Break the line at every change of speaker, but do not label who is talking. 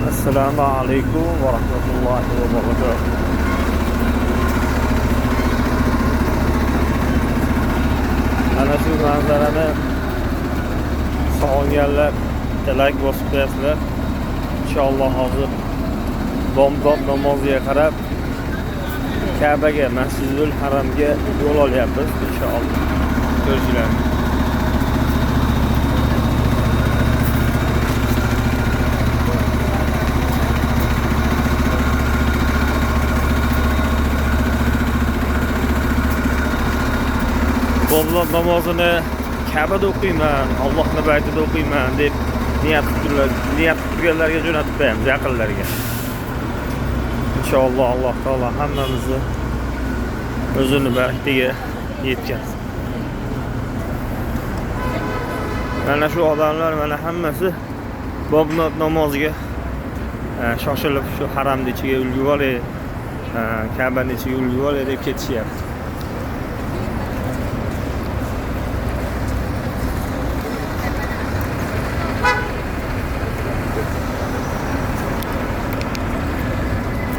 Assalomu alaykum va rahmatullohi va barakatuh. Mana shu manzarani sog'inganlar tilak bosib qo'yasizlar. Inshaalloh hozir bomdod namoziga qarab Kabaga, Masjidul Haramga yo'l olyapmiz inshaalloh. Ko'rishinglar. Bomdod namozini Ka'bada o'qiyman, Allohning baytida o'qiyman deb niyat qilib turganlarga jo'natib qo'yamiz, yaqinlarga. Inshaalloh Alloh taolo hammamizni o'zini baxtiga yetkazsin. Mana shu odamlar mana hammasi bomdod namoziga shoshilib shu haramning ichiga ulgurib olay, Ka'baning ichiga ulgurib olay deb ketishyapti.